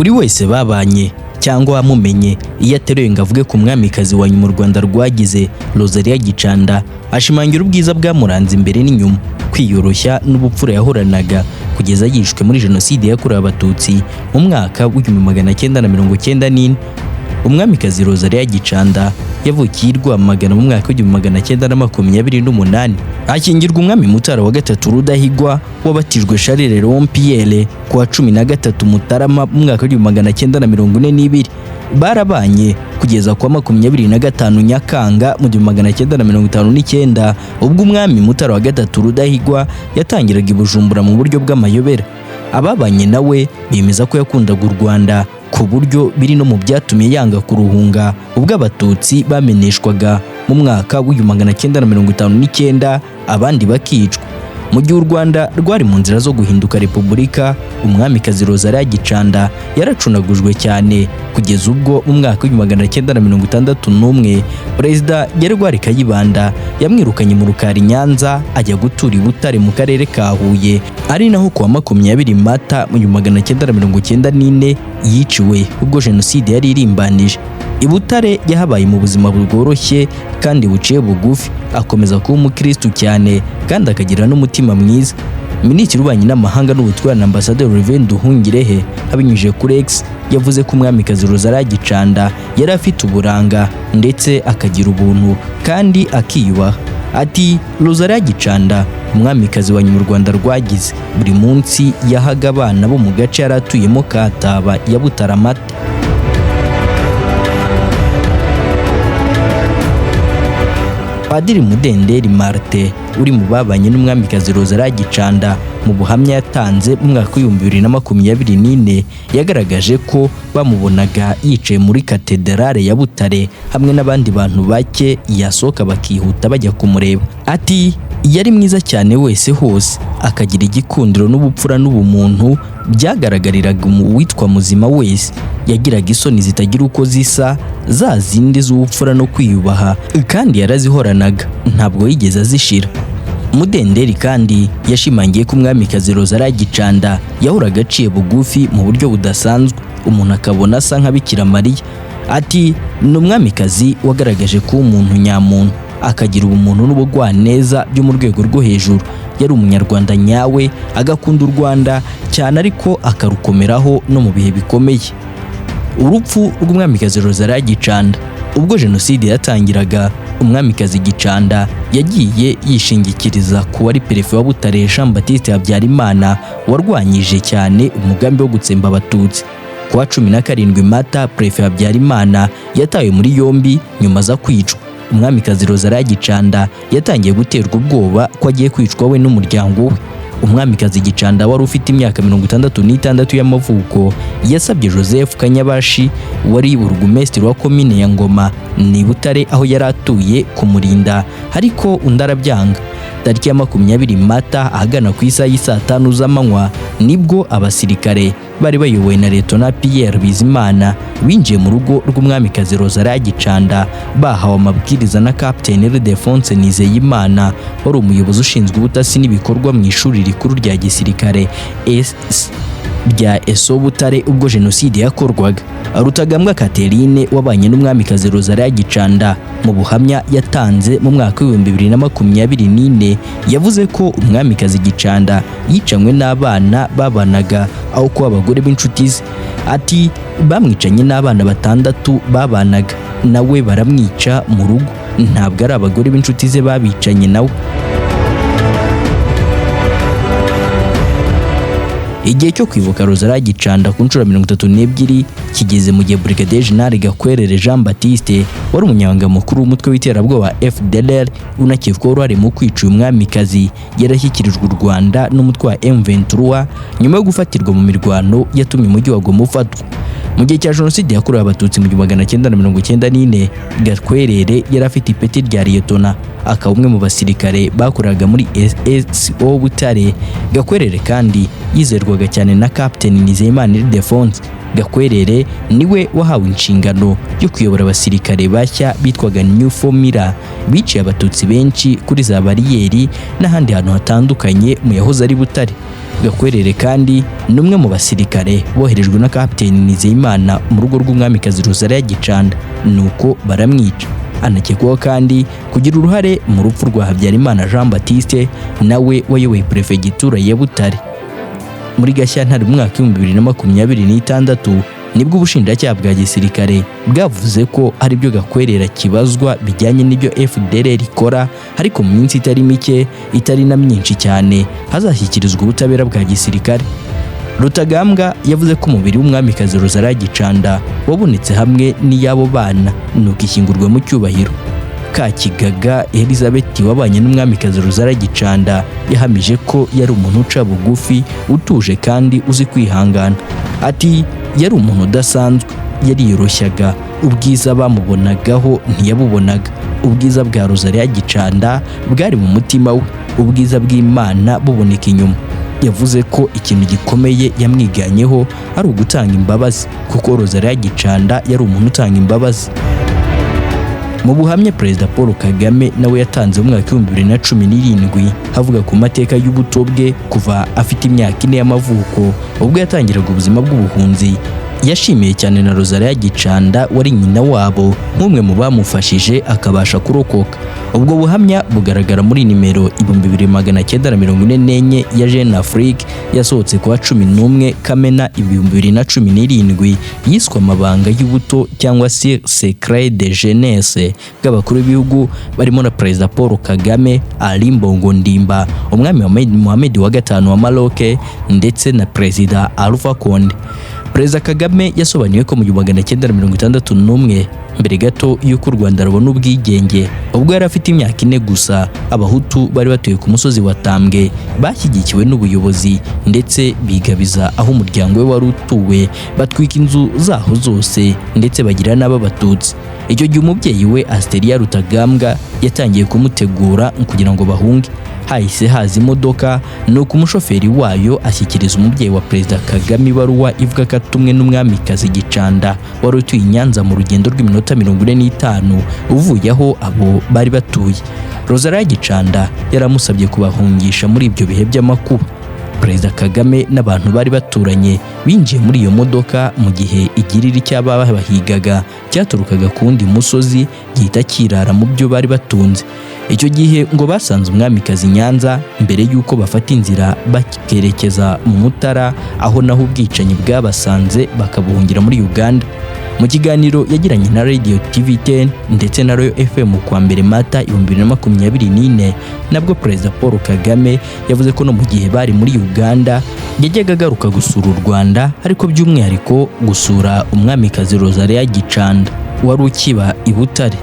Buri wese babanye cyangwa wamumenye iyo ateruye ngo avuge ku mwamikazi wa nyuma u Rwanda rwagize, Rosalie Gicanda, ashimangira ubwiza bwamuranze imbere n'inyuma, kwiyoroshya n'ubupfura yahoranaga kugeza yishwe muri Jenoside yakorewe Abatutsi mu mwaka w'1994. Umwamikazi Rosalie Gicanda yavukiye i Rwamagana mu mwaka w'1928, akingirwa umwami Mutara wa gatatu Rudahigwa, wabatijwe Charles Léon Pierre ku wa 13 Mutarama mu mwaka w'1942. Barabanye kugeza ku wa 25 Nyakanga mu 1959, ubwo umwami Mutara wa gatatu Rudahigwa yatangiraga i Bujumbura mu buryo bw'amayobera. Ababanye nawe bemeza ko yakundaga u Rwanda ku buryo biri no mu byatumye yanga kuruhunga ubwo Abatutsi bameneshwaga mu mwaka w'1959, abandi bakicwa. Mu gihe u Rwanda rwari mu nzira zo guhinduka repubulika, umwamikazi Rosalie Gicanda yaracunagujwe cyane kugeza ubwo mu mwaka w'1961 Perezida Gregoire Kayibanda yamwirukanye mu Rukari Nyanza, ajya gutura i Butare mu karere ka Huye, ari naho kuwa 20 Mata mu 1994 yiciwe ubwo Jenoside yari irimbanije. I Butare yahabaye mu buzima bworoshye kandi buciye bugufi, akomeza kuba umukristu cyane kandi akagira n'umutima mwiza. Minisitiri w'Ububanyi n'Amahanga n'Ubutwererane, Ambasaderi Olivier Nduhungirehe, abinyujije kuri X, yavuze ko umwamikazi Rosalie Gicanda yari afite uburanga ndetse akagira ubuntu kandi akiyubaha. Ati: "Rosalie Gicanda, umwamikazi wa nyuma u Rwanda rwagize, buri munsi yahaga abana bo mu gace yari atuyemo Kataba ya Butare amata." Padiri Mudenderi Martin, uri mu babanye n'umwamikazi Rosalie Gicanda, mu buhamya yatanze mu mwaka w'2024, yagaragaje ko bamubonaga yicaye muri katederale ya Butare hamwe n'abandi bantu bake, yasohoka bakihuta bajya kumureba. Ati: "Yari mwiza cyane wese hose, akagira igikundiro n'ubupfura n'ubumuntu byagaragariraga uwitwa muzima wese. Yagiraga isoni zitagira uko zisa, za zindi z'ubupfura no kwiyubaha, kandi yarazihoranaga, ntabwo yigeze azishira." Mudenderi kandi yashimangiye ko umwamikazi Rosalie Gicanda yahoraga aciye bugufi mu buryo budasanzwe, umuntu akabona asa nka Bikira Mariya. Ati: "Ni umwamikazi wagaragaje kuba umuntu nyamuntu, akagira ubumuntu n'ubugwaneza byo mu rwego rwo hejuru. Yari umunyarwanda nyawe, agakunda u Rwanda cyane, ariko akarukomeraho no mu bihe bikomeye." Urupfu rw'umwamikazi Rosalie Gicanda: ubwo Jenoside yatangiraga, umwamikazi Gicanda yagiye yishingikiriza ku wari perefe wa Butare, Jean Baptiste Habyarimana, warwanyije cyane umugambi wo gutsemba Abatutsi. Ku wa 17 Mata, perefe Habyarimana yatawe muri yombi, nyuma aza kwicwa. Umwamikazi Rosalie Gicanda yatangiye guterwa ubwoba ko agiye kwicwa we n'umuryango we. Umwamikazi Gicanda wari ufite imyaka 66 y'amavuko yasabye Joseph Kanyabashi, wari burugumesitiri wa komine ya Ngoma ni Butare aho yari atuye, kumurinda, ariko undi arabyanga. Tariki ya 20 Mata, ahagana ku isaha y'isaa tanu z'amanywa, nibwo abasirikare bari bayobowe na Leta Pierre Bizimana binjiye mu rugo rw'umwamikazi Rosalie Gicanda, bahawe amabwiriza na Captain Ildefonse Nizeyimana, wari umuyobozi ushinzwe ubutasi n'ibikorwa mu ishuri rikuru rya gisirikare S rya ESO Butare ubwo Jenoside yakorwaga. Rutagambwa Catherine, wabanye n'umwamikazi Rosalie Gicanda, mu buhamya yatanze mu mwaka w'2024, yavuze ko umwamikazi Gicanda yicanywe n'abana babanaga aho kuba abagore b'inshuti ze. Ati: "Bamwicanye n'abana batandatu babanaga nawe, baramwica mu rugo, ntabwo ari abagore b'inshuti ze babicanye nawe." Igihe cyo kwibuka Rosalie Gicanda ku nshuro 32 kigeze mu gihe Brigadier General Gakwerere Jean Baptiste, wari umunyamabanga mukuru w'umutwe w'iterabwoba FDLR unakekwaho uruhare mu kwica uyu mwamikazi, yarashyikirijwe u Rwanda n'umutwe wa M23 nyuma yo gufatirwa mu mirwano yatumye umujyi wa Goma ufatwa. Mu gihe cya Jenoside yakorewe Abatutsi mu 1994, Gakwerere yari afite ipeti rya liyetona, akaba umwe mu basirikare bakoraga muri SSO Butare. Gakwerere kandi yizerwaga cyane na Captain Nizeyimana Ildefonse. Gakwerere niwe wahawe inshingano yo kuyobora abasirikare bashya bitwaga New Formula, biciye Abatutsi benshi kuri za bariyeri n'ahandi hantu hatandukanye mu yahoze ari Butare. Gakwerere kandi ni umwe mu basirikare boherejwe na Kapiteni Nizeyimana mu rugo rw'Umwamikazi Rosalie Gicanda, nuko baramwica. Anakekwaho kandi kugira uruhare mu rupfu rwa Habyarimana Jean Baptiste, nawe wayoboye Perefegitura ya Butare. Muri Gashyantare mu mwaka 2026 nibwo ubushinjacyaha bwa gisirikare bwavuze ko hari ibyo Gakwerere kibazwa bijyanye n'ibyo FDLR ikora, ariko mu minsi itari mike, itari na myinshi cyane, hazashyikirizwa ubutabera bwa gisirikare. Rutagambwa yavuze ko umubiri w'Umwamikazi Rosalie Gicanda wabonetse hamwe n'iy'abo bana, nuko ishyingurwa mu cyubahiro. Kakigaga Elizabeth wabanye n'Umwamikazi Rosalie Gicanda yahamije ko yari umuntu uca bugufi, utuje kandi uzi kwihangana. Ati: "Yari umuntu udasanzwe, yariyoroshyaga, ubwiza bamubonagaho ntiyabubonaga. Ubwiza bwa Rosalie Gicanda bwari mu mutima we, ubwiza bw'Imana buboneka inyuma." Yavuze ko ikintu gikomeye yamwiganyeho ari ugutanga imbabazi, kuko Rosalie Gicanda yari umuntu utanga imbabazi. Mu buhamya Perezida Paul Kagame nawe yatanze mu mwaka 2017, avuga ku mateka y'ubuto bwe kuva afite imyaka 4 y'amavuko ubwo yatangiraga ubuzima bw'ubuhunzi, yashimiye cyane na Rosalie Gicanda wari nyina wabo nk'umwe mu bamufashije akabasha kurokoka. Ubwo buhamya bugaragara muri nimero 2944 ya Jeune Afrique yasohotse kuwa 11 Kamena 2017, yiswe "Amabanga y'ubuto" cyangwa se "Secret de Jeunesse" bw'abakuru b'ibihugu barimo na Perezida Paul Kagame, Ali Bongo Ondimba, Umwami Mohammed wa gatanu wa Maroc ndetse na Perezida Alpha Condé. Perezida Kagame yasobanuye ko mu 1961, mbere gato y'uko u Rwanda rubona ubwigenge, ubwo yari afite imyaka 4 gusa, Abahutu bari batuye ku musozi wa Tambwe bashyigikiwe n'ubuyobozi ndetse bigabiza aho umuryango we wari utuwe, batwika inzu zaho zose ndetse bagira n'ab'Abatutsi. Icyo gihe umubyeyi we Asteria Rutagambwa yatangiye kumutegura kugira ngo bahunge. Hahise haza imodoka, nuko umushoferi wayo ashyikiriza umubyeyi wa Perezida Kagame ibaruwa ivuga ko atumwe n'Umwamikazi Gicanda wari utuye i Nyanza, mu rugendo rw'iminota 45 uvuye aho abo bari batuye. Rosalie Gicanda yaramusabye kubahungisha muri ibyo bihe by'amakuba. Perezida Kagame n'abantu bari baturanye binjiye muri iyo modoka mu gihe igiriri cy'ababahigaga cyaturukaga ku wundi musozi gihita kirara mu byo bari batunze. Icyo gihe ngo basanze Umwamikazi Nyanza mbere y'uko bafata inzira bakerekeza mu Mutara, aho naho ubwicanyi bwabasanze bakabuhungira muri Uganda. Mu kiganiro yagiranye na Radio TV 10 ndetse na Royal FM kwa mbere Mata 2024, nabwo Perezida Paul Kagame yavuze ko no mu gihe bari muri Uganda yajyaga agaruka gusura u Rwanda, ariko by'umwihariko gusura Umwamikazi Rosalie Gicanda wari ukiba i Butare.